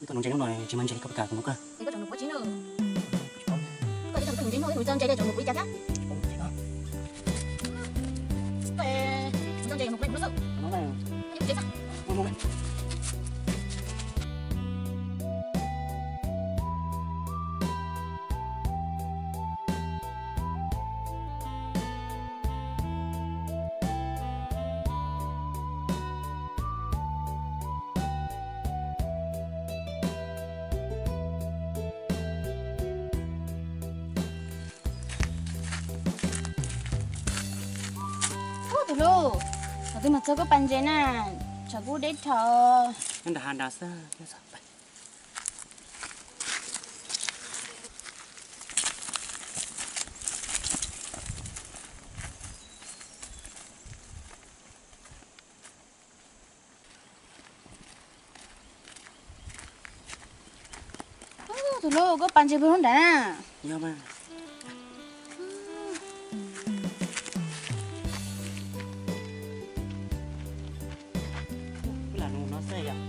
Wb tuaj nuv ntses hnub no tsis mag ntses li koj puas kam kuv nuv koj? Koj tsis tau nuv ntses hnub wb nuv tau ntses li, tseem nuv kuv li cas thiab? Ntses nuv kuv xwb. Ub, tus hlub, thaum twg mas txog koj pas ntses na? Tshav kub deb dhau. Nram hav nrad xwb. Tus hlub, koj pas ntses puag lub nrad na? Yog mas. Wb lam nuv no xwb yom.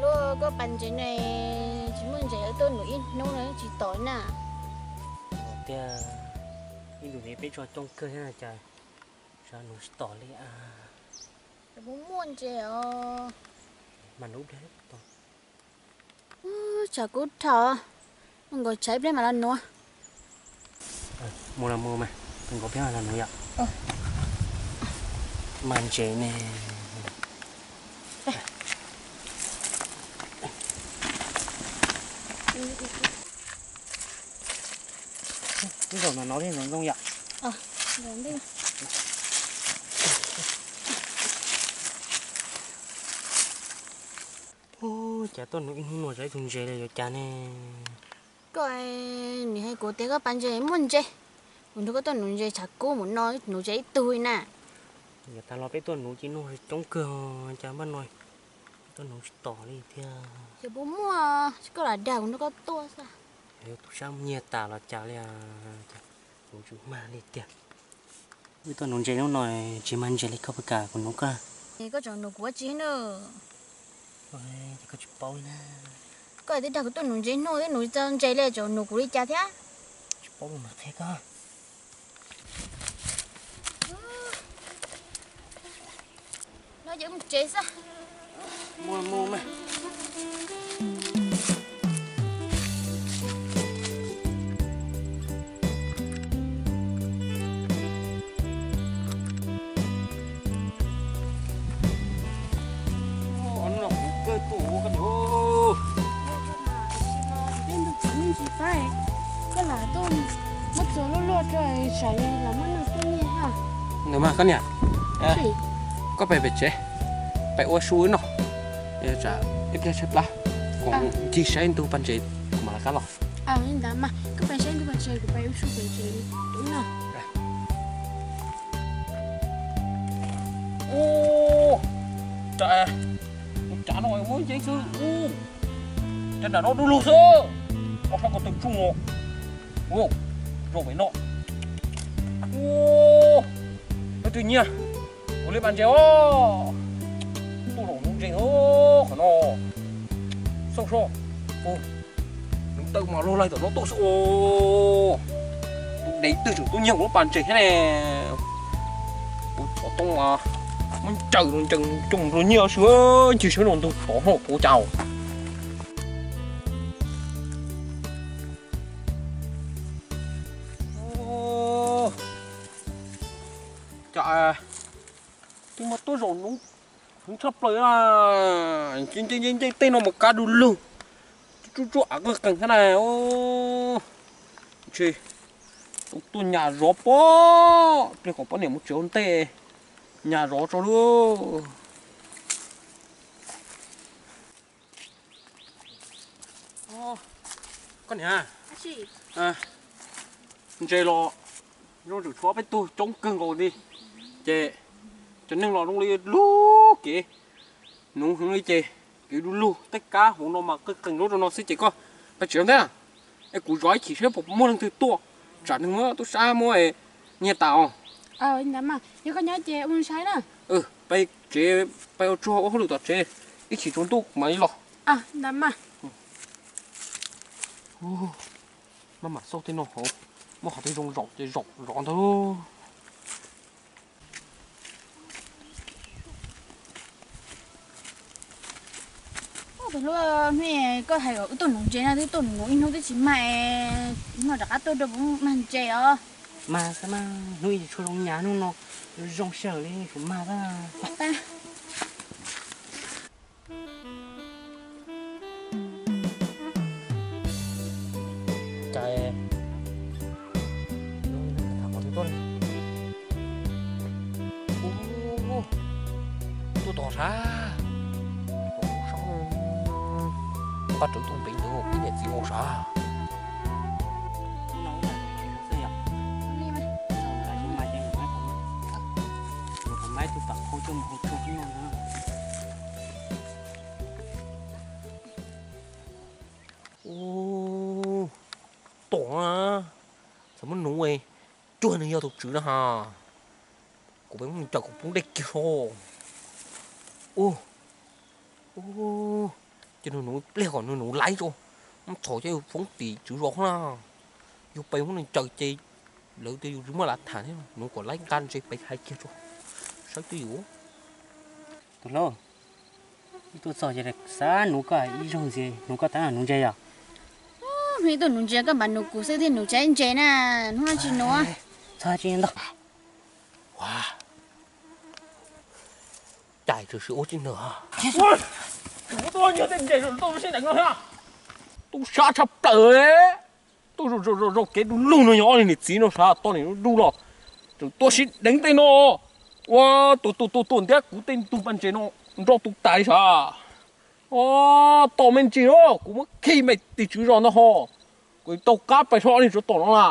Hlub, koj pas ntses ne, tsis muaj ntses wb tuaj nuv ib hnub no tsis tom na. Tiag, ib ntus no peb tso coob kawg thiab cas xyov nuv tsis tom li a. Puas muaj ntses os? Mas nuv ib pliag. Tshav kub dhau, mus nkaum tshav ib pliag mam los nuv. Mus los mus mas, nkaum pliag los nuv yom. Mas ntses ne. Ib zaug no no li zoo zoo yom. Ub, cas tuaj nuv ib hnub no tsis ib tug ntses li yuav cas ne? Koj, nws hais kuv tias koj pas ntses muaj ntses, kuv nrog koj tuaj nuv ntses tshav kub mus no nuv tsis ib tug li na. Yav tas los peb tuaj nuv ces nuv coob kawg, cas npaj no peb tuaj nuv tsis tom li thiab. Ces puas muaj, koj lam dag kuv nrog koj tuaj xwb. Yog tus sab nyiag tas los cas li, kuv tsis mag li tiag. Wb tuaj nuv ntses hnub no tsis mag ntses li koj puas kam kuv nuv koj? Koj tseem nuv kuv ua tsi na? Koj tsis paub na. Koj twb dag kuv tuaj nuv ntses hnub, twb nuv tau ntses li, tseem nuv kuv li cas thiab? Tsis paub los mas qhia koj. No ces mus tsev xwb. Mus mus mas. Koj lam tuaj muab txuas luaj luaj rau sawv los muab noj tuaj nyiag ha. Nws mas koj niam, koj pais pem tsev, pais ua su wb noj, tsam ib pliag tshaib plab, kuv ncig saib ntu pas ntses kuv mam lawv qab los. Li ntawd mas koj pais saib ntu pas ntses, kuv pais ua su pem tsev wb noj. Ub, cas, ua cas no muaj ntses xwb ub. Cas nram no du lug xwb, ob sab ko taw tsuj no. Ub, zoo pem no. Ub, leej twg nyiag kuv li pas ntses os. Tuaj zaum nuv ntses qhov no. Xauj soj, nws taw mas luag laig tom no tuaj xwb os. Tus dev twg tseem tuaj nyiag kuv lub pas ntses thiab ne. Kuv xov tooj mas muab ncaws los ncaws cooj los nyiag xwb, ncig saib no ntug tod hlo puas cas. Cas twb muaj tuaj zaum nuv heev tshaj plaws, nce nce nce tej no mas kab du lug, tsuj tsuaj av qeeg qeeg thiab na. Ntshe tuaj nyas zov pob, pliag kom poj niam mus tsev ua ntej, nyas zov tso lub. Koj niam, ntses los zoo tsum tshuav peb tug coob kawg nkaus li, ces cov neeg los zoo li lub kev nuv heev li ces kev du lug tej kab hauv no mas qeeg qeeg lub rau no xwb ces koj pais tsev ua ntej. Es kuv zov ib chim saib puas muaj leej twg tuaj, tsam nws muab tub sab muab nyiag tas os. Ntawd mas yog koj nyob ces ua saib na. Peb tsev, peb ua tsuag ua hauj lwm tom tsev, ib chim tsaus ntuj kuv mam li los. Ntawd mas. Maj mam xauj tej no hauv, muaj qhov twg zoo zaum ces zaum zov ntag. Tus hlub, hnub koj hais kom wb tuaj nuv ntses no twb tuaj nuv ib hnub twb tsis mag, hnub no rov qab tuaj dua puas mag ntses os? Mag xwb mas, hnub ib tsis tshua zoo nyas, hnub no zoo sij hawm li, kuv mag xwb. Cas hnub no tham qhov twg tuaj li? Ub, tuaj tom sav, tom sav, paj rawv tuaj ntev ntawd ib niam txiv nkaus sav. Ub, tom na, txawm muab nuv, cuag nws yog tus tswv no ha. Kuv peb muab nws ncaws kom poob dej kiag so. Ub, ub, ces nws nuv pliag kom nws nuv laib tso, muab txhom ces yus foob tim tswv zos na. Yus pes muab nws ncaws ces lawv tias yus tsis muaj lav tham thiab, nuv kom laib nqa ntses pes hais kiag tso, saib twb yus. Tus hlub, wb tuaj txog ces xav nuv koj ib zaug ntxiv, nuv koj tab nuv ntses yom? Hnub ib tuaj nuv ntses koj mam nuv kuv xwb thiaj nuv tsis ntses na, hnub no tsis nuv. Txhob tsis ntog. Cais tshwm sim ua tsis nws. Kuv tuaj yog tej ntses tau sib deev no thiab. Tub sab tshaj plaws, tuaj zaum kev du lug no yog ob niag niam txiv no sav, toj niam du los, tseem tuaj sib deev tej no. Ua tus tus tus tus ntiab kuv tej ntug pas ntses no nroj tu tas li sav. Ua, tom me ntsis no kuv muab khi me tim tswv zos ntag ho. Kuv tau qab pais so ob niag tsov tom no na.